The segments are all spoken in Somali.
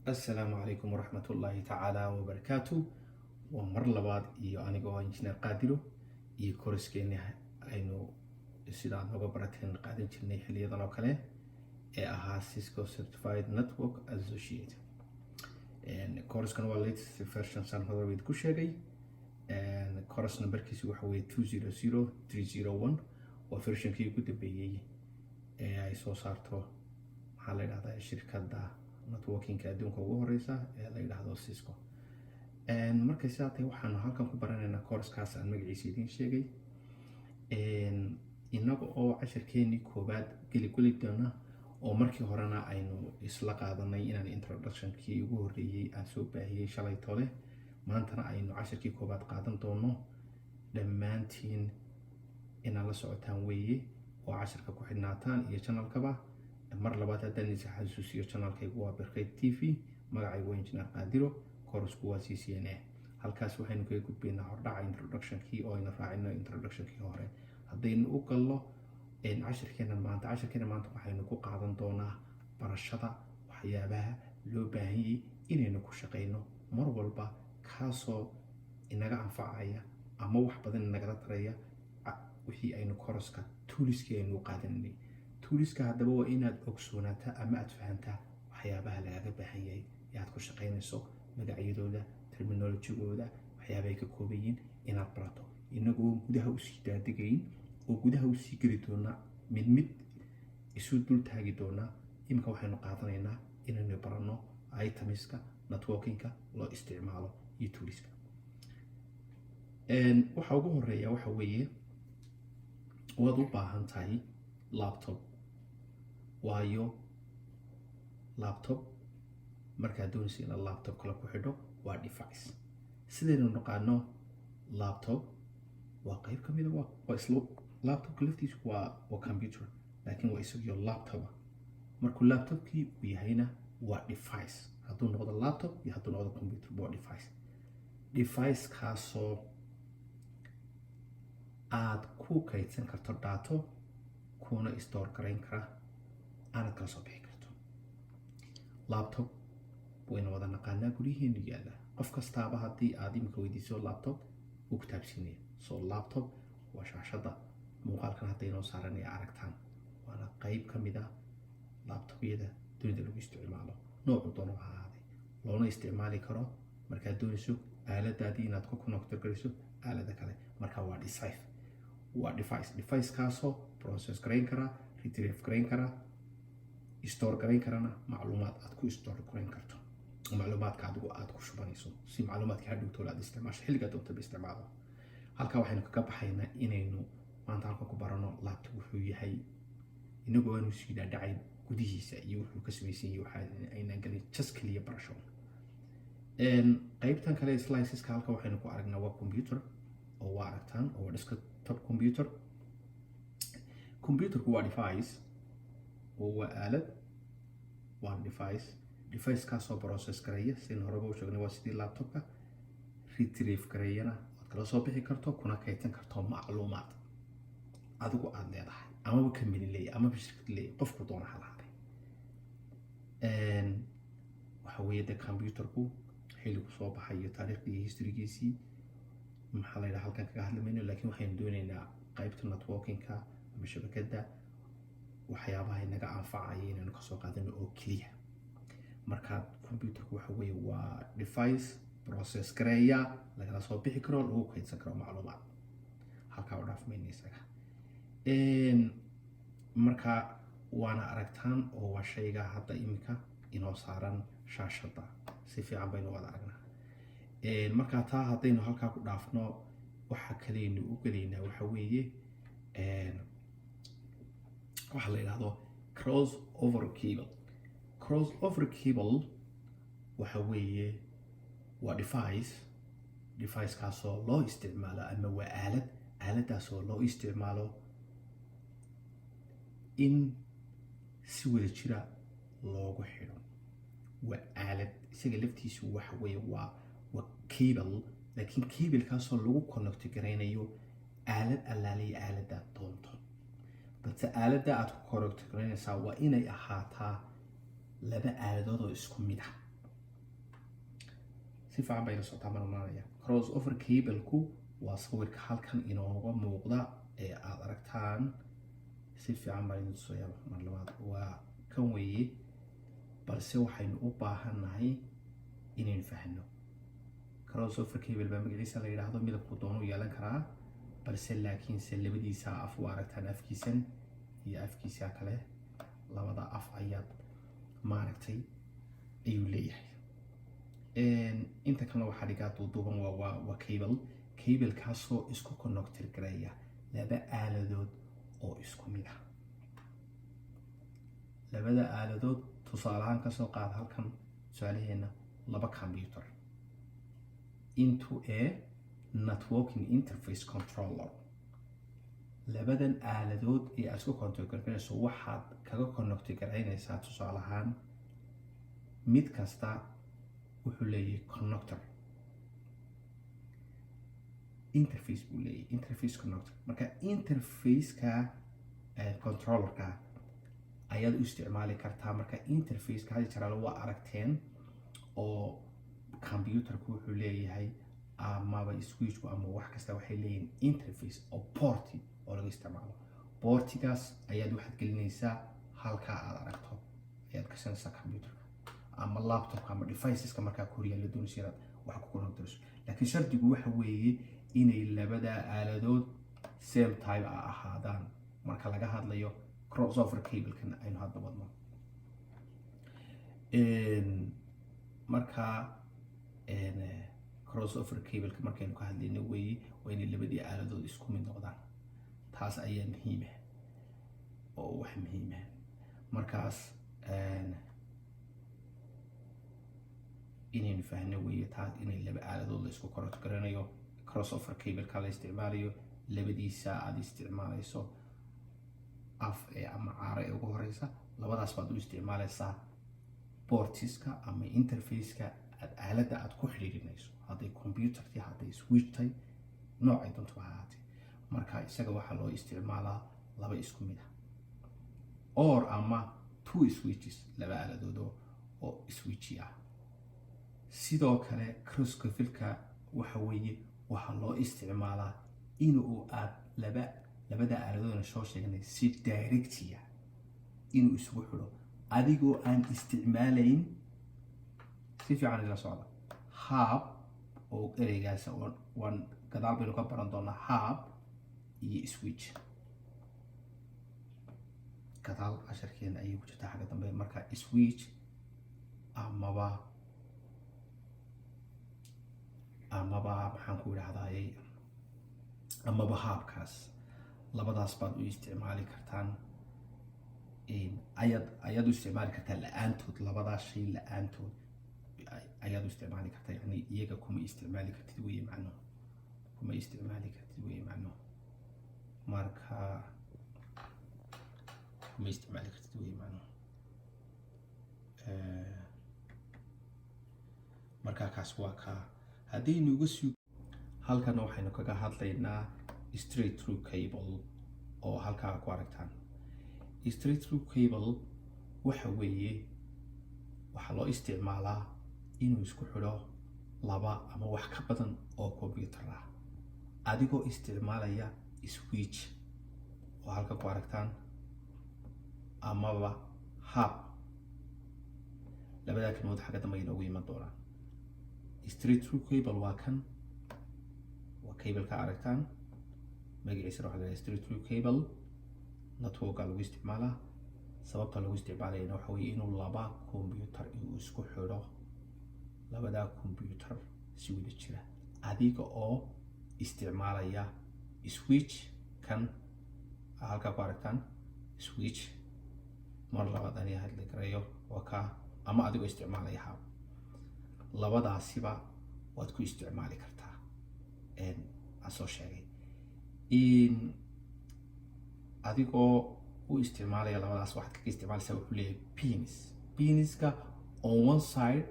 Asalaamu calaykum waraxmatullaahi tacaala wabarakaatu. Waa mar labaad iyo aniga oo Injineer Qaadiro iyo course-keeni aynu sidaad nooga barateen qaadan jirnay xiliyadan oo kale ee ahaa Cisco Certified Network Associate. Course-kan waa latest version, saan hore ku sheegay. Course numberkiisu waxa weeye 200301. Waa versionkii ugu dambeeyey ee ay soo saarto, maxaa la yidhahdaa, shirkadda networkingka adduunka ugu horeysa ee la yidhaahdo Cisco. Markay sidaa tahay, waxaanu halkan ku baranaynaa course-kaas aan magaciisa idiin sheegay, inaga oo cashirkeenii koowaad geli doona, oo markii horena aynu isla qaadanay inaan introductionkii ugu horreeyey aan soo baahiyey shalay tole. Maantana aynu cashirkii koowaad qaadan doono. Dhammaantiin inaad la socotaan weeye oo cashirka ku xidhnaataan iyo channelkaba. Mar labaad haddaan is xasuusiyo, channelkaygu waa Birkay TV, magacaygu waa Injineer Qaadiro, course-ku waa CCNA. Halkaas waxaynu kaga gudbaynaa hordhaca introductionkii oo aynu raacino introductionkii hore. Haddaynu u gallo cashirkeena maanta, waxaynu ku qaadan doonaa barashada waxyaabaha loo baahanyay inaynu ku shaqeyno mar walba, kaasoo inaga anfacaya ama wax badan inagala taraya wixii aynu course-ka toolskii aynu u qaadananay. Toolska haddaba waa inaad ogsoonaataa ama aad fahantaa waxyaabaha lagaga baahan yahay ee aad ku shaqaynayso, magacyadooda, terminologygooda, waxyaabahay ka kooban yihiin inaad barato. Inagoo gudaha usii daadigayn oo gudaha usii geli doona, mid mid isu dul taagi doonaa. Iminka waxaynu qaadanaynaa inaynu baranno itemska networkingka loo isticmaalo iyo toolska. Waxa ugu horeeya waxa weeye, waad u baahan tahay laptop. Waayo laptop markaad doonaysa inaad laptop kale ku xidho, waa device. Sidaynu naqaano, laptop waa qayb ka mida, waa isla laptopka laftiisu, waa computer, laakiin waa isagiyo laptopa. Markuu laptopkii uu yahayna waa device. Hadduu noqdo laptop iyo hadduu noqdo computer, waa device. Device kaasoo aad ku kaydsan karto data, kuna store garayn kara, aanad kala soo bixi karto. Laptop wayna wada naqaanaa, guryaheenu yaalla. Qof kastaaba haddii aad imika weydiiso laptop, wuu ku taabsiinaya. So laptop waa shaashadda muuqaalkan hadda inoo saaranaya aragtaan, waana qayb ka mid ah laptopyada dunida lagu isticmaalo, noocu doono ha ahaaday, loona isticmaali karo markaad doonayso aaladaadii inaad ku connect gariso aalada kale. Marka waa device, waa device, device-kaasoo process garayn kara, retrieve garayn kara, store garayn karana macluumaad aad ku store garayn karto, macluumaadka adigu aad ku shubanayso, si macluumaadka hadhowtoola aad isticmaasho xilligaa doontaba isticmaalo. Halkaa waxaynu kaga baxaynaa inaynu maanta halkan ku barano laptop wuxuu yahay, inagoo aanu sii dhaadhacayn gudihiisa iyo wuxuu ka samaysan yahay. Waxa aynaan gelin, just keliya barasho. Qaybtan kale, sliceska, halka waxaynu ku aragnaa waa computer, oo waa aragtaan, oo waa desktop computer. Computerku waa device oo waa aalad, waa device. Device-kaasoo process gareeya, sidaynu horeba u sheegnay, waa sidii laptopka, retrieve gareeyana, waad kala soo bixi karto, kuna kaydsan karto macluumaad adigu aada leedahay, amaba company leeyahay, amaba shirkad leeyahay, qofku doona ha lahaaday. Waxa weeye de computerku xilligu soo baxay iyo taariikhdii iyo historygiisii, maxaa la yidhaha, halkan kaga hadli mayno, laakiin waxaynu doonaynaa qaybta networkingka ama shabakadda waxyaabaha inaga anfacaya inaynu kasoo qaadano oo keliya. Marka computerku waxa weeye waa device process gareeya, lagala soo bixi karo, lagu kaydsan karo macluumaad. Halkaa u dhaaf mayna isaga. Marka waana aragtaan oo waa shayga hadda iminka inoo saaran shaashadda, si fiican baynu wada aragnaa. Marka taa haddaynu halkaa ku dhaafno, waxa kaleynu u gelaynaa waxa weeye waxa la yidhahdo cross over cable. Cross over cable waxa weeye waa device, device-kaasoo loo isticmaalo, ama waa aalad, aaladaasoo loo isticmaalo in si wada jira loogu xidho. Waa aalad isaga laftiisu waxa weeye waa cable, laakiin cablekaasoo lagu connect garaynayo aalad allaaliya aaladaad doonto, balse aaladda aad ku connect garaynaysaa waa inay ahaataa laba aaladood oo isku mid ah. Si fiican bay la socotaa baan oranaya. Crossover cable-ku waa sawirka halkan inooga muuqda ee aada aragtaan. Si fiican baan idin tusayaa mar labaad, waa kan weeye. Balse waxaynu u baahannahay inaynu fahno crossover cable baa magaciisa la yidhaahdo. Midabku doonuu yeelan karaa, balse laakiinse labadiisa af waa aragtaan, afkiisan iyo afkiisa kale, labada af ayaad maaragtay ayuu leeyahay. Inta kalena waxaa dhigaa duuduuban waa cable, cable-kaasoo isku connector gareeya laba aaladood oo isku mid ah. Labada aaladood tusaale ahaan kasoo qaad halkan tusaalaheena laba computer into a networking interface controller. Labadan aaladood ee aad isku connect garaynayso waxaad kaga connect garaynaysaa, tusaale ahaan, mid kasta wuxuu leeyahay connector interface buu leeyahay, interface connector. Marka interface-ka controllerka ayaad u isticmaali kartaa. Marka interface-ka hadi jaraale waa aragteen oo computerku wuxuu leeyahay amaba switchku ama wax kasta waxay leeyihiin interface oo port-i oo laga isticmaalo. Port-igaas ayaad waxaad gelinaysaa halkaa aad aragto, ayaad gashanaysaa computerka ama laptopka ama deviceska markaa koriya la doonaysa inaad wax ku connectarso. Laakiin shardigu waxa weeye inay labada aaladood same type a ahaadaan marka laga hadlayo crossover cable-kan aynu hadda wadno. Marka crossover cable-ka markaynu ka hadlayno weeye, waa inay labadii aaladood isku mid noqdaan. Taas ayaa muhiima oo wax muhiima markaas inaynu fahno weeye taas, inay laba aaladood la isku connect garanayo, crossover cable-ka la isticmaalayo, labadiisa aada isticmaalayso af ee ama caaro ee ugu horeysa, labadaas baad u isticmaalaysaa ports-ka ama interface-ka aad aaladda aad ku xidhiidhinayso, hadday computerti, hadday switch-tay, noocay doonto ha ahaatee. Marka isaga waxaa loo isticmaalaa laba isku mid ah or ama two switches, laba aaladood oo switchi ah. Sidoo kale crossover-ka waxa weeye waxaa loo isticmaalaa inuu aad labada aaladoodna soo sheegnay si direct-iya inuu isugu xidho adigoo aan isticmaalayn, si fiican ila socda, hub oo ereygaas waan gadaal baynu ka baran doonaa, hub iyo switch. Gadaal casharkeena ayay ku jirtaa xagga dambe. Marka switch amaba maxaan ku idhahdaayey, amaba hub-kaas, labadaas baad u isticmaali kartaan, ayaad u isticmaali kartaa la-aantood. Labadaas shay la-aantood ayaad u isticmaali kartaa, yani iyaga kuma isticmaali kartid weye macnuhu, kuma isticmaali kartid weye macnuhu. Marka kuma isticmaali kartid weye macnuhu. Marka kaas waa kaa. Haddaynu uga sii halkan waxaynu kaga hadlaynaa straight through cable oo halkaa ku aragtaan. Straight through cable waxa weeye waxaa loo isticmaalaa inuu isku xidho laba ama wax ka badan oo computer ah adigoo isticmaalaya switch oo halka ku aragtaan amaba hub. Labadaa kelmadood xagga dambe inoogu iman doonaan. Straight through cable waa kan, waa cable-ka aragtaan, magaciisana waxaa la yidhaha straight through cable. Networka lagu isticmaalaa. Sababta lagu isticmaalayana waxa weeye inuu laba computer inuu isku xidho, labadaa computer si wada jira, adiga oo isticmaalaya switch kan halkaa ku aragtaan. Switch mar labaad aniga hadli karayo waa kaa, ama adigoo isticmaalaya hub, labadaasiba waad ku isticmaali kartaa. Aan soo sheegay adigoo u isticmaalaya labadaas, waxaad kaga isticmaalaysaa, wuxuu leeyahay pins, pins-ka on one side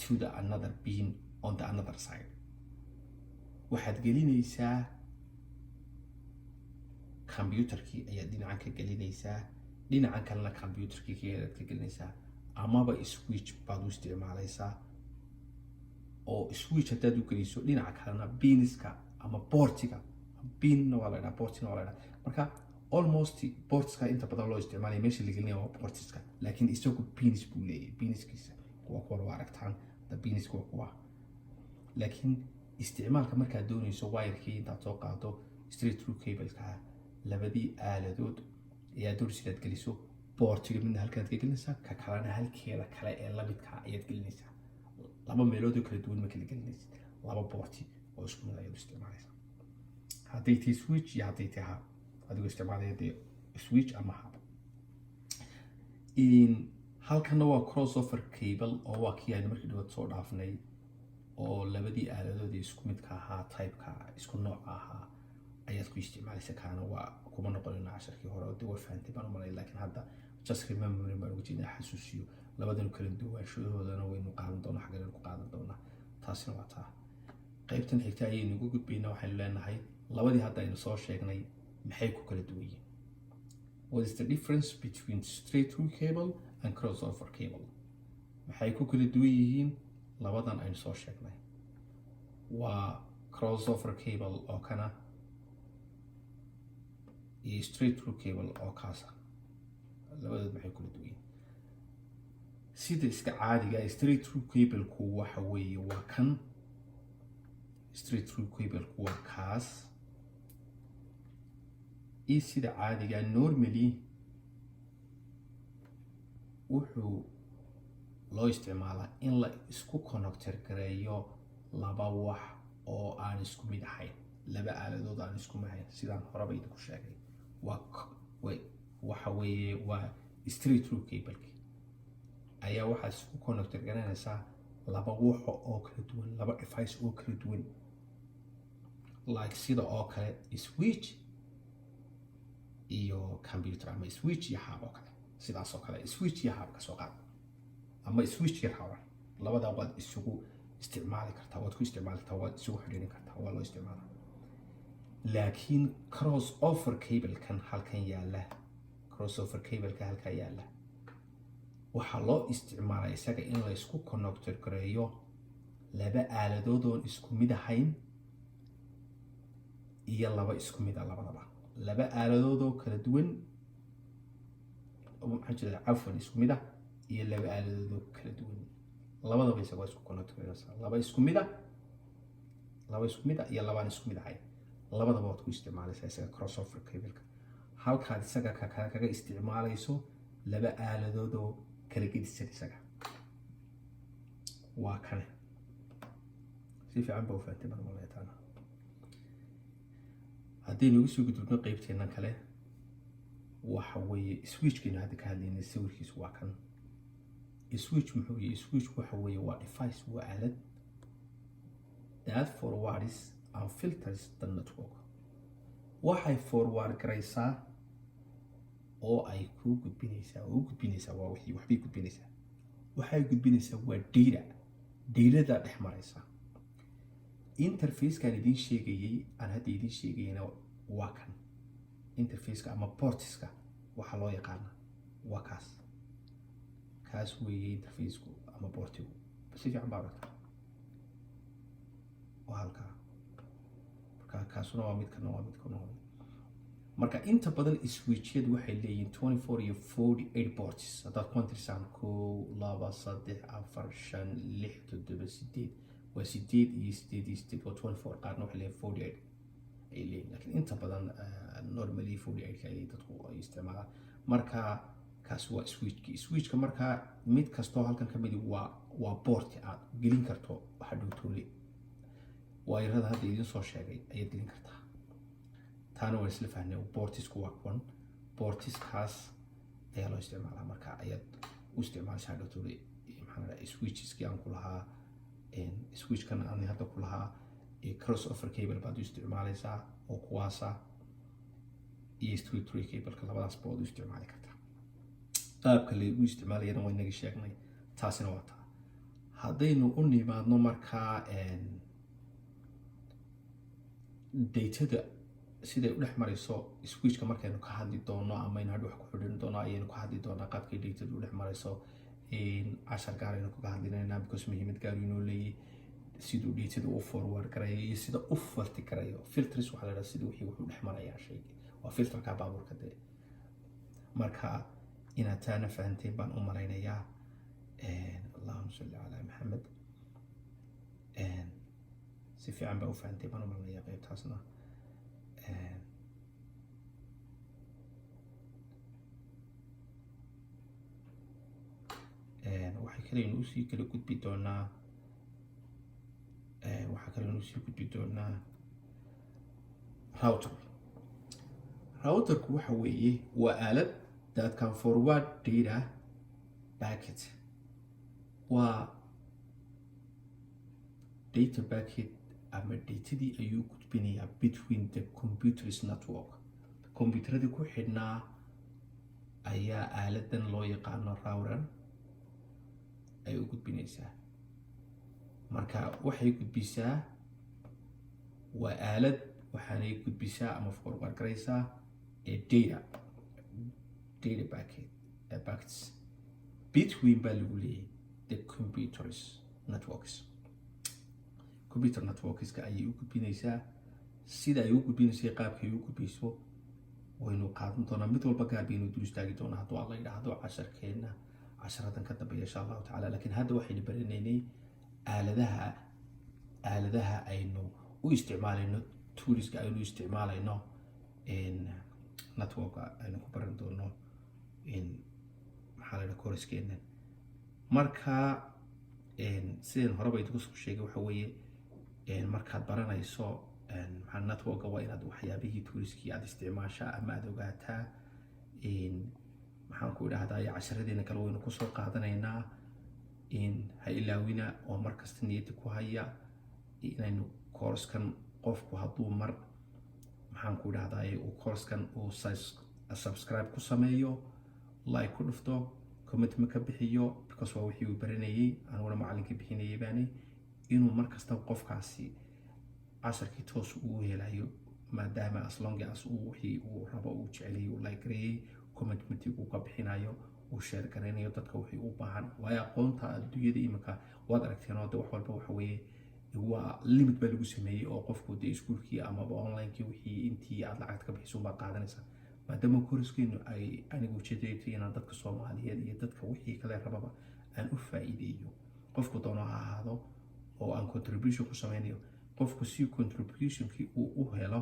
to the another pin on the another side. Waxaad gelinaysaa computerkii ayaad dhinacan ka gelinaysaa, dhinacan kalena computerkii ayaad ka gelinaysaa, amaba switch baad u isticmaalaysaa. Oo switch haddaad u geliso, dhinaca kalena piniska ama portiga, pinna waa la dhaha, portina waa la dhaha. Marka almost portiska inta badan loo isticmaalaya, meesha la gelinaya waa portiska, laakiin isagu pins buu leeyahay. Piniskiisa waa kuwan, waa aragtaan the piniska waa kuwa. Laakiin isticmaalka markaad doonayso wirekii intaad soo qaado straight through cableka, labadii aaladood ayaa doonaysa inaad geliso portiga, midna halkaad ka gelinaysaa, ka kalena halkeeda kale ee lamidka ayaad gelinaysaa. Laba meelood oo kala duwan ma kala gelinaysid, laba porti oo isku mid ayaad u isticmaalaysaa, hadday tahay switch iyo hadday tahay hub, adigoo isticmaalaya dee switch ama hub. Halkanna waa crossover cable, oo waa kii aynu markii dhawaad soo dhaafnay, oo labadii aaladood ee isku midka ahaa, typeka isku nooca ahaa ayaad ku isticmaalaysa. Kaana waa kuma noqonayna casharkii hore oo dee waa fahantay baan u malay, laakiin hadda just remembering baan uga jeedaa, xasuusiyo. Labadan kala duwaanshahoodana waynu qaadan doonaa, xaggan ku qaadan doonaa. Taasina waa taa. Qaybtan xigta ayaynu ugu gudbaynaa. Waxaynu leenahay, labadii hadda aynu soo sheegnay maxay ku kala duwan yihiin? What is the difference between straight through cable and crossover cable? Maxay ku kala duwan yihiin labadan aynu soo sheegnay? Waa crossover cable oo kana iyo straight through cable oo kaasa. Labadood maxay kula duwan yihiin? Sida iska caadiga, straight through cableku waxa weeye waa kan. Straight through cableku waa kaas. Iyo sida caadiga, normally wuxuu loo isticmaalaa in la isku connector gareeyo laba wax oo aan isku mid ahayn, laba aaladood aan isku mid ahayn. Sidaan horeba idinku sheegay, waa waxa weeye waa straight through cableki ayaa waxaad isku connector garanaysaa laba waxo oo kala duwan, laba device oo kala duwan, like sida oo kale switch iyo computer, ama switch iyo hub oo kale. Sidaas oo kale switch iyo hub ka soo qaad, ama switch iyo router, labadaa waad isugu isticmaali kartaa, waad ku isticmaali kartaa, waad isugu xidhiirin kartaa, waa loo isticmaalaa. Laakiin cross over cablekan halkan yaalla, crossover cableka halkan yaalla, waxaa loo isticmaalaa isaga in la isku connector gareeyo laba aaladood oon isku mid ahayn iyo laba isku mid a labadaba. Laba aaladood oo kala duwan, maxaan jeedaa, cafwan, isku mid ah iyo laba aaladood oo kala duwan labadaba isaga waa isku connect gareynaysaa. Laba isku mid ah, laba isku mid ah iyo labaan isku mid ahayn labadaba waad ku isticmaalaysaa isaga crossover cableka, halkaad isaga ka kale kaga isticmaalayso laba aaladood oo kala gedisan. Isaga waa kane. Si fiican ba u fahantay baan maleytaana. Haddaynu ugu soo gudubno qeybteennan kale, waxa weeye switchkaynu hadda ka hadlaynay. Sawirkiisu waa kan. Switch muxuu yahay? Switch waxa weeye waa device, waa aalad that forwards and filters the network. Waxay forward garaysaa oo ay kuu gudbinaysaa oo u gudbinaysaa, waa wixii waxbay gudbinaysaa. Waxay gudbinaysaa waa data, datada dhex maraysa. Interfacekan idiin sheegayay, aan hadda idiin sheegayana, waa kan. Interfaceka ama portiska waxaa loo yaqaana waa kaas. Kaas weeye interfaceku ama portigu. Si fiican baa aragtaa, waa halkaa. Marka kaasuna waa mid, kana waa mid, kana waa mid. Marka inta badan switchyadu waxay leeyihiin 24 iyo 48 ports. Haddaad kuwan tirsaan, kow, laba, saddex, afar, shan, lix, toddoba, sideed, waa sideed iyo sideed iyo sideed, waa 24. Qaarna waxay leeyihin 48 ay leeyihin, laakiin inta badan normally 48 ayay dadku ay isticmaalaan. Marka kaas waa switchki. Switchka markaa mid kastoo halkan ka midi waa porti aad gelin karto. Waxa dhowtoole waayarada hadda idiin soo sheegay ayaad gelin kartaa. Taana waa isla fahnay. Portisku waa kuwan. Portiskaas ayaa loo isticmaalaa. Marka ayaad u isticmaalaysaa dhowtoole, maxaa la dhahaa, switcheski aan ku lahaa, switchkan aan hadda ku lahaa cross over cable baad u isticmaalaysaa oo kuwaasa iyo straight through cableka, labadaas baad u isticmaali kartaa. Qaabka lagu isticmaalayana waa inaga sheegnay. Taasina waa taa. Haddaynu u nimaadno markaa datada siday u dhex marayso switchka, markaynu ka hadli doono ama aynu hadha wax ku xidhin doono ayaynu ka hadli doonaa qaabkay datada u dhex marayso. Cashar gaar aynu kaga hadlinaynaa because muhiimad gaar inoo leeyahy. Siduu datada u forward garayo iyo sida u filter garayo. Filters waxaa la dhaha sida wixii wuxuu dhex marayaa shayga, waa filterka baabuurka dee. Marka inaad taana fahanteen baan u malaynayaa. Allahuma salli calaa Maxamed. Si fiican baa u fahanteen baan u malaynayaa qeybtaasna. Waxay kaleynu usii kala gudbi doonaa, waxaa kaleynu usii gudbi doonaa router. Routerku waxa weeye waa aalad that can forward data packet, waa data packet ama datadii ayuu gudbinayaa between the computers network. Computeradii ku xidhnaa ayaa aaladan loo yaqaano router ay u gudbinaysaa. Marka waxay gudbisaa, waa aalad, waxaanay gudbisaa ama forward garaysaa ee data packets between baa lagu leeyahay the computers networks. Computer networkska ayay u gudbinaysaa. Sida ay u gudbinaysa, qaabka ay u gudbayso waynu qaadan doonaa. Mid walba gaar baynu dul istaagi doonaa hadduu Alla yidhaahdo casharkeena, casharadan ka dambeeya, insha Allahu tacala. Laakiin hadda waxaynu baranaynay aaladaha aynu u isticmaalayno, toolska aynu isticmaalayno networka aynu ku baran doono, maxaa la yidhaha, coursekeena. Marka sideen horeba idinku soo sheegay, waxa weeye markaad baranayso maxaa networka, waa inaad waxyaabihii toolskii aad isticmaashaa ama aada ogaataa. Maxaan ku idhahdaa, casharadeena kale waynu kusoo qaadanaynaa. Ha ilaawina oo markasta niyadda ku haya inaynu coursekan, qofku hadduu mar, maxaan ku idhahdaa, uu coursekan uu subscribe ku sameeyo, like ku dhufto, commitment ka bixiyo, because waa wixii uu baranayay, aniguna macalinkii bixinayay baanay, inuu markasta qofkaasi casharkii toos uu helayo, maadaama as long as uu wixii uu rabo uu jeceliyay, uu like gareeyey, commitmentii uu ka bixinayo, uu share garaynayo dadka wixii u baahan. Waayo aqoonta adduunyada imika waad aragteen oo de wax walba waxa weeye waa limit baa lagu sameeyey, oo qofku dee iskuulkii amaba onlinekii wixii intii aad lacagta ka bixiso baad qaadanaysaa. Maadaama coursekeenu ay anigu ujeedayto inaan dadka Soomaaliyeed iyo dadka wixii kale rababa aan u faa'iideeyo, qofku doono ha ahaado, oo aan contribution ku sameynayo, qofku si contributionkii uu u helo,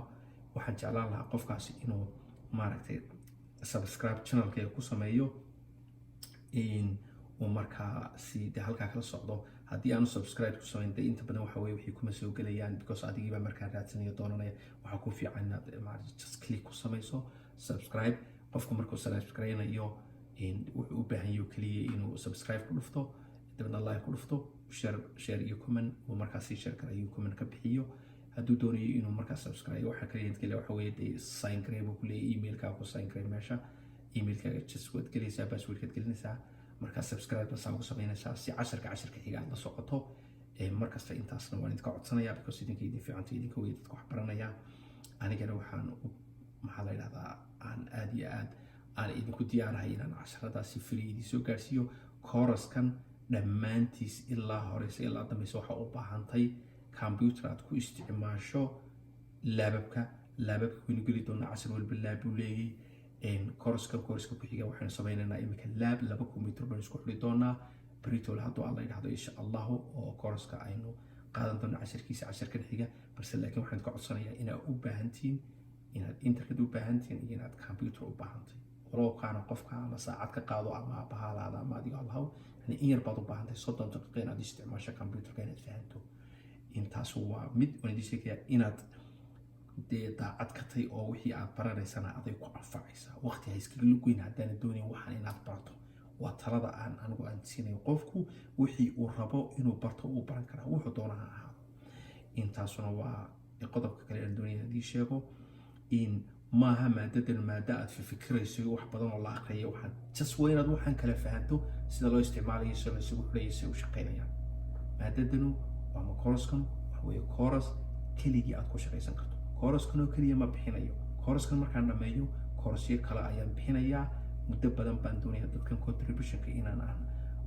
waxaan jeclaan lahaa qofkaasi inuu maaragtay subscribe channelkayga ku sameeyo, in uu markaa si de halkaa kala socdo. Haddii aanu subscribe ku samayn, de inta badan waxa weye wixii kuma soo gelayaan, because adigiibaa markaa raadsanaya, doonanaya. Waxaa ku fiican inaad maaragtay just click ku samayso subscribe. Qofku markuu subscribe-nayo wuxuu u baahan yahay keliya inuu subscribe ku dhufto, dabeedna like ku dhufto, share iyo comment, uu markaas sii share garayo, comment ka bixiyo. Hadduu doonayo inuu markaas subscribe, waxa kaliya kaliya waxa weeye dee sign garay buu ku leeyahay, emailkaaga ku sign garay meesha. Emailkaaga just waad gelaysaa, passwordkaad gelinaysaa, markaa subscribe saa ugu samaynaysaa si casharka xiga aad la socoto markasta. Intaasna waan idinka codsanaya, because idinka idin fiicanta, idinka wey dadka wax baranaya. Anigana waxaan u, maxaa la yidhahdaa, aan aad iyo aad aan idinku diyaarahay inaan casharadaasi free idin soo gaarsiiyo. Coursekan dhammaantiis ilaa horeyse ilaa dambeyse waxaa u baahantay computer aad ku isticmaasho lababka. Lababka waynu geli doonaa, cashar walba lab buu leeyay. Courseka ku xiga waxaynu sameynaynaa iminka lab, laba computer baynu isku xidhi doonaa britol hadduu Alla yidhahdo, insha Allahu, oo courseka aynu qaadan doono casharkiisa casharkan xiga. Balse laakiin waxaan ka codsanayaa inaad u baahantihiin, inaad internet u baahantihiin iyo inaad computer u baahantay, walow kaana qofka ama saacad ka qaado ama aabbahaalaada ama adigo alhaw, yani in yar baad u baahantahay, 30 daqiiqo inaad isticmaasho computerka inaad fahanto. Intaas waa mid waan idiin sheegayaa, inaad dee daacad ka tahay oo wixii aad baranaysana aday ku anfacaysaa. Waqti ha iskaga lugoyn haddaana doonayn waxaan inaad barato. Waa talada aan anigu aan siinayo. Qofku wixii uu rabo inuu barto uu baran karaa, wuxuu doona ha ahaado. Intaasuna waa qodobka kale aan doonaya inaan idiin sheego. In maaha maadadan maada aad fikirayso wax badan oo la aqriyo. Waxaan just waa inaad waxaan kala fahanto, sida loo isticmaalayo, sida loo isugu xidhayo, sida u shaqaynayaan. Maadadanu ama coursekan waxa weeye course keligii aad ku shaqaysan karto. Coursekan oo keliya ma bixinayo. Coursekan markaan dhammeeyo, courseyo kale ayaan bixinayaa. Muddo badan baan doonaya dadkan contributionka inaan aan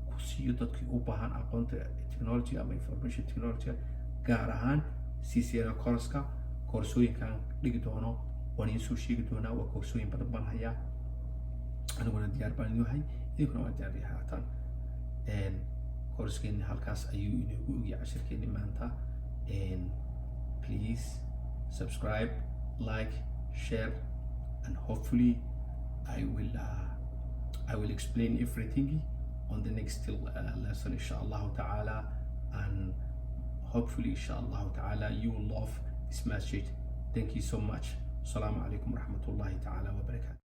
ku siiyo, dadkii u baahan aqoonta technology ama information technology. Gaar ahaan CCNA course-ka, koorsooyinkaan dhigi doono waan idiin soo sheegi doonaa. Waa koorsooyin badan baan hayaa, aniguna diyaar baan yahay, idinkuna waa diyaar ahaataan. Course-keeni halkaas ayuu inoogu ogyahay cashirkeeni maanta. Please subscribe, like, share, and hopefully I will explain everything on the next lesson, insha allahu ta'ala, and hopefully, insha allahu ta'ala, you will love this message. Thank you so much. Assalamu alaikum warahmatullahi ta'ala wabarakatuh.